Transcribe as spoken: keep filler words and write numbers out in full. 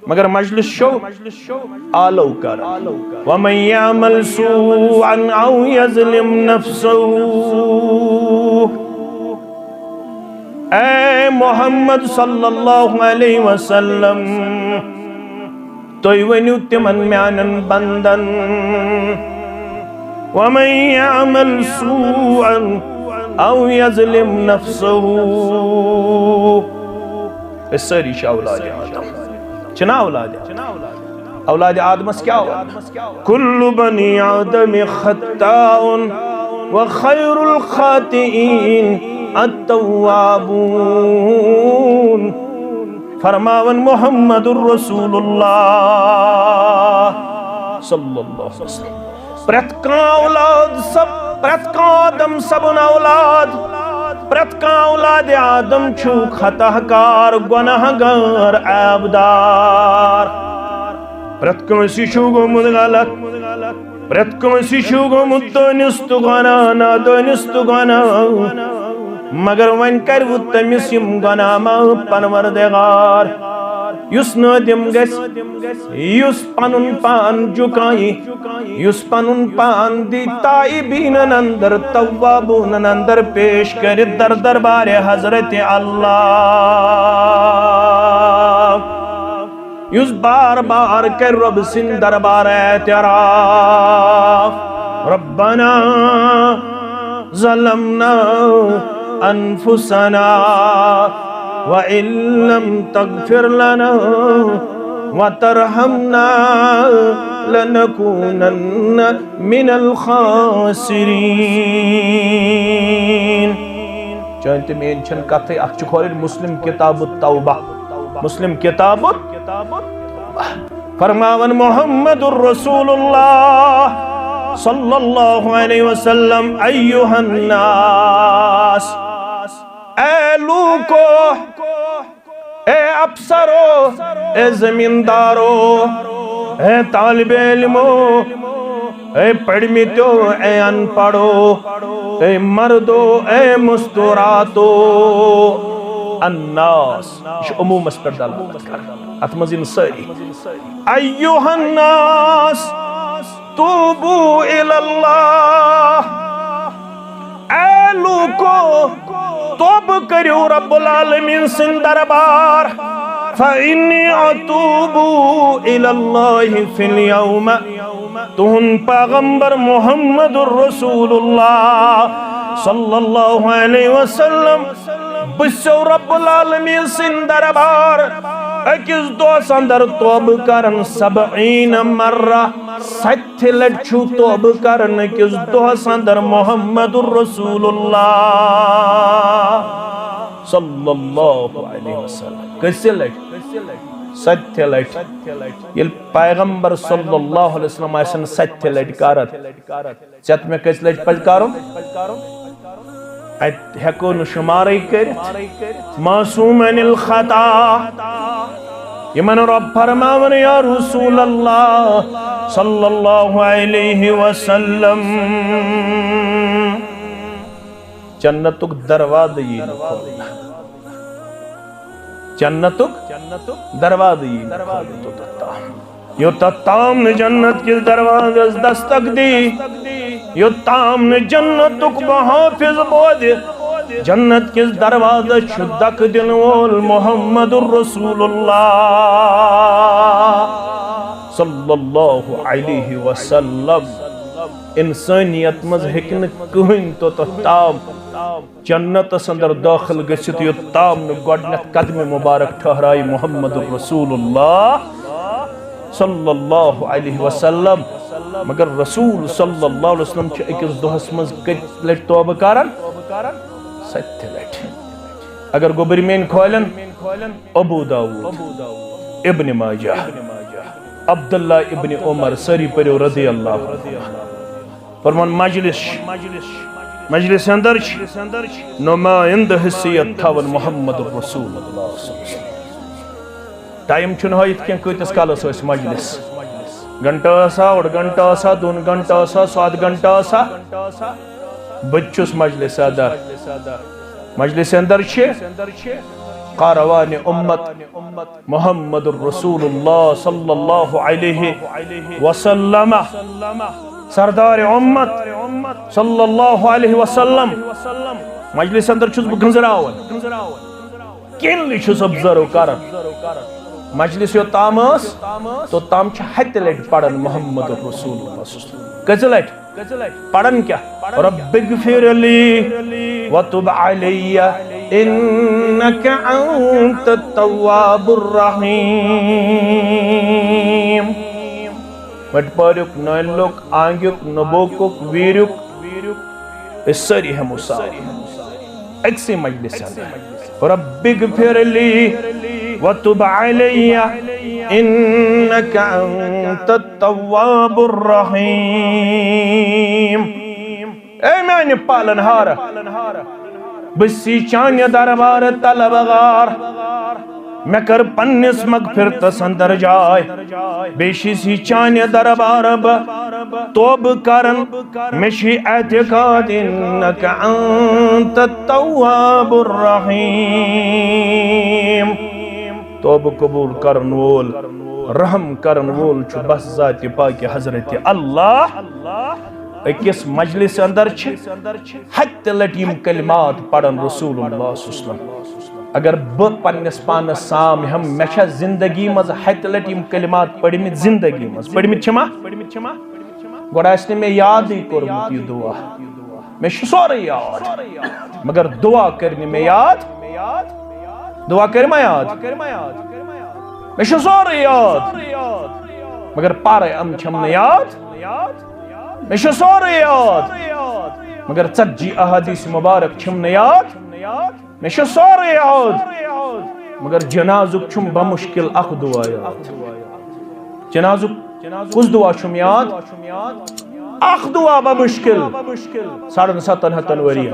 مگر مجلس چھو آلو کران۔ ومن يعمل سوءا أو يظلم نفسه۔ اے محمد صلی اللہ علیہ وسلم، تُہۍ ؤنِو تِمن میانٮ۪ن بندن، ومن يعمل سوءا أو يظلم نفسه۔ أسۍ سٲری چھِ اولاد آدم۔ چھِنا اولاد آدم؟ اولاد آدمس کیٛاہ وَنان؟ كل بني آدم خطاء وخير الخاطئين التوابون۔ فرماوان محمد رسول اللہ صلی اللہ علیہ وسلم، پرٛٮ۪تھ کانٛہہ اولاد سب، پرٛٮ۪تھ کانٛہہ آدم سبُن اولاد، پرٛٮ۪تھ کانٛہہ اولاد آدم چھُ خطا کار، گۄناہ گار، عیب دار۔ پرٛٮ۪تھ کٲنٛسہِ چھُ گوٚمُت غلط، پرٛٮ۪تھ کٲنٛسہِ چھُ گوٚمُت دٲنِستہٕ گۄناہ، نادٲنِستہٕ گۄناہ۔ مگر وۄنۍ کَرِ وۄنۍ تٔمِس یِم گۄناہ معاف پروردگار، یُس نٲدِم گژھِ، یُس پنُن پان جُکایہِ، یُس پنُن پان دی تائبینن اندر، توابونن اندر پیش کٔرِتھ در دربارِ حضرت اللہ، یُس بار بار کرِ رۄب سٕنٛدِ دربار اعتراف، ربنا ظلمنا أنفسنا وإن لم تغفر لنا وترحمنا لنكونن من الخاسرين۔ چٲنۍ تہٕ میٲنۍ چھَنہٕ کتھٕے، اکھ چھُ کھولٕنۍ مسلم کتاب التوبہ، مسلم کتاب التوبہ۔ فرماوان محمد رسول اللہ صلی اللہ علیہ وسلم، ایھا الناس، اے لوکو، اے افسرو، اے زمیندارو، اے طالب علمو، اے پڑھمتیو، اے ان پڑھو، اے مردو، اے مستوراتو، الناس، یہِ چھُ عموٗمس پٮ۪ٹھ دلالت کران، اتھ منٛز یِن سٲری۔ ایھا الناس، توبوا الی اللہ۔ اے لوکو، توبہٕ کٔرِو رب العالمین سٕنٛدِ دربار۔ فإنی أتوب إلی اللہ فی الیوم۔ تُہُنٛد پیغمبر محمد رسول اللہ صلی اللہ علیہ وسلم، بہٕ چھُسو رب العالمین سٕنٛدِ دربار أکِس دۄہس اندر توبہٕ کران سبعین مرہ، ستہِ لٹہِ چھُ توبہٕ کران أکِس دۄہس اندر محمد رسول اللہ صلی اللہ علیہ وسلم۔ کٔژِ لٹہِ؟ ستہِ لٹہِ۔ ییٚلہِ پیغمبر صلی اللہ علیہ وسلم آسن ستہِ لٹہِ کران، ژےٚ تہٕ مےٚ کٔژِ لٹہِ پزِ کرُن؟ اتہِ ہیٚکو نہٕ شُمارٕے کٔرِتھ۔ معصوم عن الخطا، یِمن رب فرماوان، یا رسول اللہ صلی اللہ علیہ وسلم، جنتُک دروازٕ یی نہٕ کھولنہٕ۔ جنتُک دروازٕ یی نہٕ کھولنہٕ توٚتتھ تام، یوٚتتھ تام نہٕ جنت کِس دروازس دستک دی، یوٚتتھ تام نہٕ جنتُک محافظ بوزِ۔ جنت کِس دروازس چھُ دکہٕ دِنہٕ وول محمد رسول اللہ صلی اللہ علیہ وسلم۔ انسانیت منٛز ہیٚکہِ نہٕ کٕہٕنۍ توٚتتھ تام جنتس اندر دٲخل گٔژھِتھ، یوٚت تام نہٕ گۄڈٕنیتھ قدمِ مبارک ٹھہرایہِ محمد رسول اللہ صلی اللہ علیہ وسلم۔ مگر رسول صلی اللہ علیہ وسلم چھِ أکِس دۄہس منٛز کٔژِ لٹہِ توبہٕ کران؟ ستہِ لٹہِ۔ اگر گوٚبرۍ میٲنۍ کھولن، ابو داؤد، ابن ماجہ، عبداللہ ابن عمر، سٲری پٔرِو رضی اللہ عنہ۔ فرمان مجلس، مجلس اندر چھ نمائندہ حیثیت تھاون محمد رسول اللہ صلی اللہ علیہ وسلم۔ ٹائم چھُنہٕ ہٲیِتھ کینٛہہ کۭتِس کالس ٲسۍ مجلس۔ گھنٹہٕ ٲسا، اوٚڑ گھنٹہٕ ٲسا، دۄن گھنٹہٕ ٲسا، سُہ اَدٕ گھنٹہٕ ٲسا۔ بہٕ تہِ چھُس مجلس اندر۔ مجلس اندر چھِ کاروان امت محمد رسول اللہ صلی اللہ علیہ وسلم، سردار امت صلی اللہ علیہ وسلم، مجلس اندر چھُس بہٕ گنزراوان، کینلی چھُس آبزرو کران۔ مجلس یوٚت تام ٲس، توٚت تام چھِ ہتہِ لٹہِ پران محمد رسول اللہ صلی اللہ علیہ وسلم۔ کٔژِ لٹہِ؟ پران کیٛاہ؟ رب اغفر لی وتب علی انک انت التواب الرحیم۔ مٹ پٲریُک، نٲلۍ لوٚگ، آنگیُک، نبوکُک، ویٖریُک، أسۍ سٲری ہٮ۪مو ساتھ أکسٕے مجلسہِ اندر۔ رب اغفر لی وتب علی انک انت التواب الرحیم۔ اے میانہِ پالن ہار، بہٕ چھُس چانہِ دربار طلبگار، مےٚ کر پننِس مغفرتس اندر جاے، بیٚیہِ چھُس چانہِ دربار بہٕ توبہٕ کران، مےٚ چھُ اعتقاد انک انت التواب الرحیم۔ توبہٕ قبول کرن وول، رحم کرن وول چھُ بس ذاتِ پاکِ حضرت اللہ۔ أکِس مجلس اندر چھِ ہتہِ لٹہِ یِم کلمات پران رسول اللہ صلی اللہ علیہ وسلم۔ اگر بہٕ پننِس پانس سام ہٮ۪مہٕ، مےٚ چھا زندگی منٛز ہتہِ لٹہِ یِم کلمات پٔرمٕتۍ؟ زندگی منٛز پٔرمٕتۍ چھِ ما؟ گۄڈٕ آسہِ نہٕ مےٚ یادٕے کوٚرمُت یہِ دعا۔ مےٚ چھُ سورُے یاد، مگر دعا کٔر نہٕ مےٚ یاد۔ دعا کٔر ما یاد؟ مےٚ چھُ سورُے یاد، مگر پارے یِم چھِم نہٕ یاد۔ مےٚ چھُ سورُے یاد، مگر ژتجی احادیث مبارک چھِم نہٕ یاد۔ مےٚ چھُ سورُے یاد، مگر جنازُک چھُم بمشکل اکھ دعا یاد۔ جنازُک کُس دعا چھُم یاد؟ اکھ دعا بمشکل، ساڑن ستن ہتن ؤرین۔